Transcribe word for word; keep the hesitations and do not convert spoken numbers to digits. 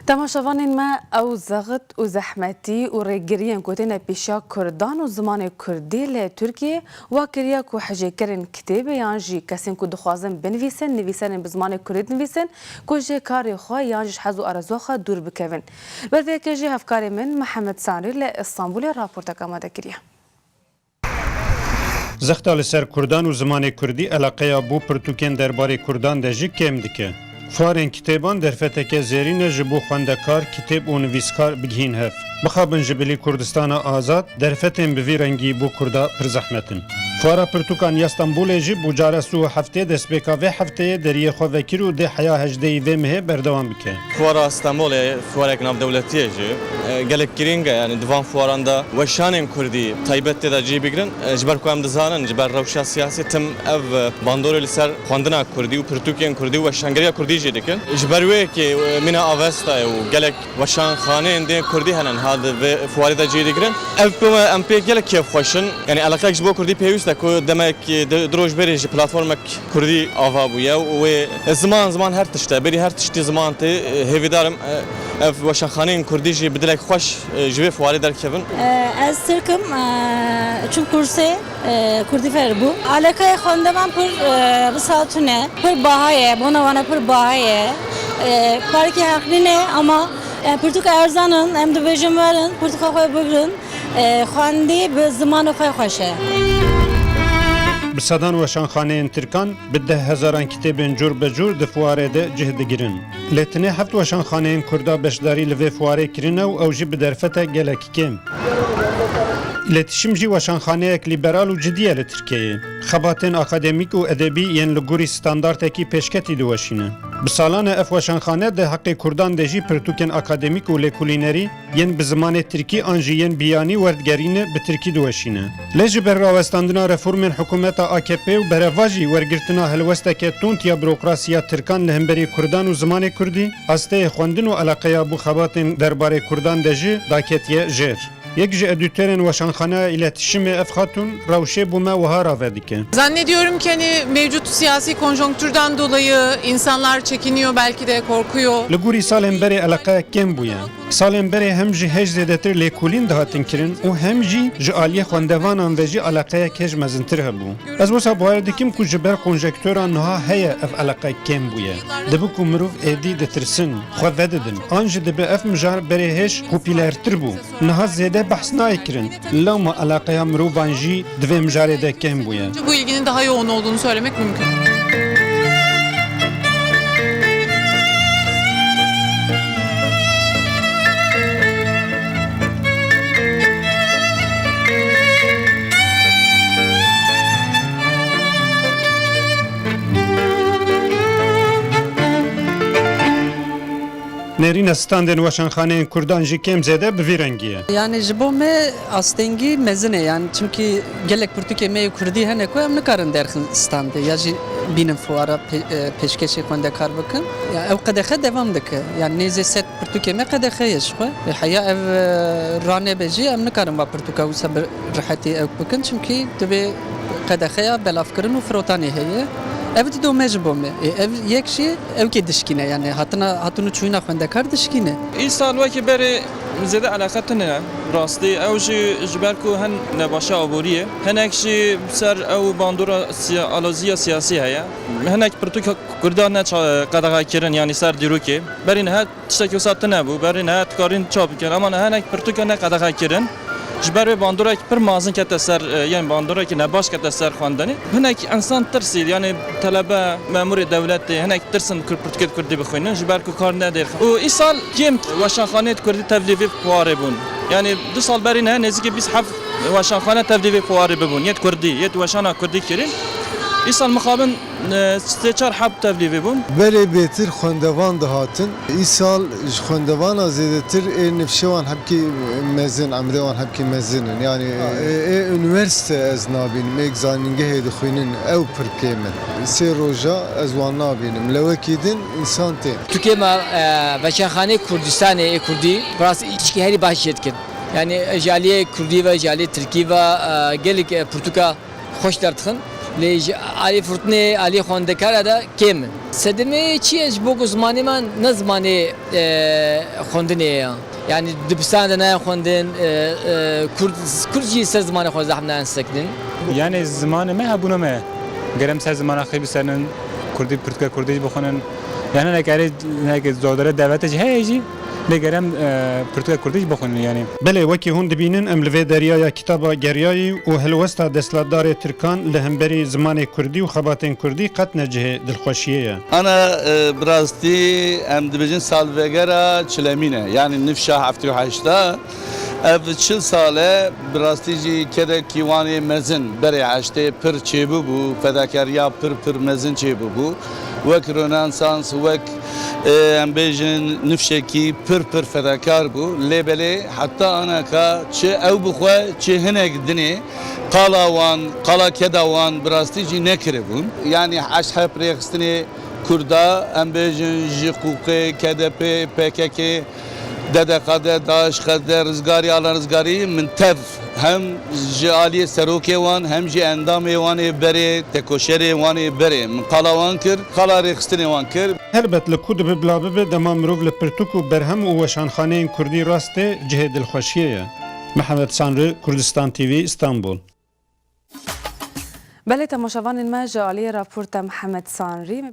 Temaşevanên me, ew zext û zehmetî û rêgiriyên ku têne pêşiya kurdan û zimanê kurdî li Tirkiyê, wa kiriye ku hijêkerên kitêbê yan jî kesên ku dixwazin binivîsin, nivîserên bi zimanê kurdî dinivîsin, ku ji karê xwe yan ji hez û arezoya xwe dûr bikevin. Li ber vê yekê jî hevkarê min Mihemed Sanrî li Îstanbulê raportek amade kiriye. Zexta li ser kurdan û zimanê kurdî eleqeya bo pirtûkên derbarê kurdan de jî kêm dike. Fuarên kitêban derfeteke zêrîn e ji bo xwendekar, kitêb û nivîskar bigihîn hev. Mixabin ji bilî Kurdistana Azad, derfetên bi vî rengî bo kurda pir zehmet in. Fuara pirtûkan ya Stenbolê jî bo cara sî û heftê destpêka vê hefteyê deriyê xwe vekir û dê heya hejdehê vê mehê berdewam bike. Fuara Stenbolê fuarek navdewletî ye jî. E, gelek girîng e, yanî di van fuaran de weşanên kurdî taybet tê de cî bigrin. E, ji ber ku em dizanin, ji ber rewşa siyasî tim ev, e, bandorê li ser xwendina kurdî û pirtûkên kurdî û weşangeriya kurdî jî dikin. Ji ber wê yekê, e, mîna Avestayê û gelek weşanxaneyên din kurdî hene niha di vê fuarê de cî digirin. Ev pê me, em pê gelek kêfxweş in. Yanî eleqeyek ji bo kurdî pêwîst e ku demek, e, di, du roj berê ji platformek kurdî ava bûye û wê ziman, ziman her tişt e. Berî her tiştî ziman tê. Hêvîdar im, e, ev weşanxaneyên kurdî jî bi dilek xweş, e, ji vê fuarê derkevin. E, ez Tirk im, e, çûm kursê, e, kurdî fêr bûm. Eleqeyê xwendevan pir, e, risatûn e, pir baha ye, bona wana pir baha ye. E, parkê heqlîn e, ama, e, pirtûk erzan in, em dibêjin werin, pirtûka xwe bigrin. E, xwendî bi zimanê xwe xweş e. Bi sedan weşanxaneyên tirkan bi deh hezaran kitêbên cûr be cûr di fuarê de cih digirin. Lê tenê heft weşanxaneyên kurda beşdarî li vê fuarê kirine û ew jî bi derfetek gelek kêm. Îletişim jî weşanxaneyek lîberal û cidî ye li Tirkiyeyê. Xebatên akademîk û edebî yên li gorî standartekî pêşketî diweşîne. Bi salan e ev weşanxane di heqê kurdan de jî pirtûkên akademîk û lêkolînerî yên bi zimanê tirkî an jî yên biyanî werdigerîne bi tirkî diweşîne. Lê ji ber rawestandina reformên hikûmeta A K P û berevajî wergirtina helwesteke tund ya burokrasiya tirkan li hemberî kurdan û zimanê kurdî, asteyê xwendin û eleqeya bo xebatên derbarê kurdan de jî daketiye jêr. Yek ji edîtorên Weşanxaneya Îletişimê ev xatûn rewşê bo me wiha rave dike. Zannediyorum ki hani mevcut siyasi konjonktürden dolayı insanlar çekiniyor, belki de korkuyor. Li gorî salên berê eleqeyek kêm bûye. Salên berê hem ji hêj zêdetir lêkolîn dihatin kirin û hem jî ji aliyê xwendevanan ve jî eleqeyek hêj mezintir hebû. Ez wisa bawer dikim ku ji ber konjenktura niha heye ev eleqe kêm bûye. Dibe ku mirov êdî ditirsin, xwe vedidin. An jî dibe ev mijar berê hêj popûlertir bû. Niha zêde behs nayê kirin. Lewma eleqeya mirovan jî di vê mijarê de kêm bûye. Bu ilginin daha yoğun olduğunu söylemek mümkün. Nêrîna standên weşanxaneyên kurdan jî kêm zêde bi vî rengî ye. Yani ji bo me astengî mezin e, yani çimkî gelek pirtûkê me yê kurdî hene ku em nikarin derxin standê ya jî bînin fuara pê-, e, pêşkêşê xwendekar bikin. Ya ew qedexe devam dike. Yani nêzê sed pirtûkê me qedexe ye ji xwe. E, heya ev, e, ranebe jî em nikarin va pirtûka wisa bi rihetî ew bikin, çimkî divê qedexeya belavkirin û firotanê heye. Ev didome ji bo me. Ê, ev yek jî ewkê dişkîne, yani hatina, hatin û çûyîna xwendekar dişkîne. Îsal wekî berê zêde eleqe tune rastî. Ew jî ji ber ku hin nebaşe aboriyê, hinek jî ser ew bandora siya-, aloziya siyasî heye. Hinek pirtûka kurdan ne ça-, qedexekirin, yani ser dîrokê. Berî niha tiştekî wisa tune bû, berî niha dikarîn çap bikin, ama niha hinek pirtûka ne qedexe kirin. Ji ber wê bandorek pir mezin kete ser, e, yên bandorekî nebaş kete ser xwendinê. Hinek însan tirsî, yani telebe, memurê dewletê, hinek tirsin kur-, pirtûkê kurdî bixwînin, ji ber ku kar nedê. Û îsal kêm weşanxaneyê kurdî tevlî vê fuarê bûn. Yani du sal berî niha nêzîkî bîst heft weşanxane tevlî vê fuarê bibûn. Yê kurdî, yê weşana kurdî kirin. Îsal mixabin e, sê çar heb tevlî vê bûn. Berê bêtir xwendevan dihatin. Îsal ji xwendevana zêdetir ê nifşê wan hebkî mezin, emrê wan hebkî mezin in. Yani, e, ê unîversîte ez nabînim, ê zanîngehê dixwînin, ew pir kêm in. Sê roja ez wan nabînim. Lewekî din însan tê. Tirkiyê me, e, veşanxaneyê Kurdistanê ê Kurdî, bi rastî îşkî herî baş jê dikin. Yani, ji aliyê Kurdî ve, ji aliyê Tirkî ve, e, gelek, e, pirtûka xweş derdixin. Lê ji alî firtinê, alî xwendekara de kêm in. Sedemê çi ye ji bo ku zimanê me ne zimanê, e, xwendinê ye? Yani dibistan de nayê xwendin, e, e, Kurd, Kurd jî ser zimanê xwe zehf nayên sekinin. Yani zimanê me hebûna me ye. Gerem ser zimana xwe bisenin, Kurdî, pirtûka Kurdî jî bixwinin. Yani hinek erê, hinek zordere devete jî heye jî, lê gerem, e, pirtûka Kurdî jî bixwinin yani. Belê, wekî hûn dibînin, em li vê deryaya kitaba geriyayî û helwesta desthilatdarê Tirkan li hemberî zimanê Kurdî û xebatên Kurdî qet ne cihê dilxweşiyê ye. Ana, e, bi rastî em dibêjin salvegera çilemîn e, yanî nifşa heftê û heşta. Ev çil sal e, bi rastî jî kedekî wan ê mezin berê heştê pir çêbûbû, fedakariya pir pir mezin çêbûbû. Wek Rönesans, wek, e, em bêjin nifşekî pir pir fedakar bû. Lê belê heta anaka çi ew bixwe, çi hinek dinê qala wan, qala keda wan bi rastî jî nekiribûn. Yanî eşhep rêxistinê Kurda, em bêjin ji Qûqê, K D P, P K K, D D K D, DAIŞ, Xezde, Rizgarî, Alan Rizgarî, min tev hem ji aliyê serokê wan, hem jî endamê wan ê berê, tekoşerê wan ê berê min qala wan kir, qala rêxistinê wan kir. Helbet li ku dibe bila bibe, dema mirov li pirtûk û berhem û weşanxaneyên kurdî rast tê, cihê dilxweşiyê ye. Mihemed Sanri, Kurdistan T V, Îstanbul. Belê, temaşevanên me, ji aliyê raporta Mihemed Sanrî, me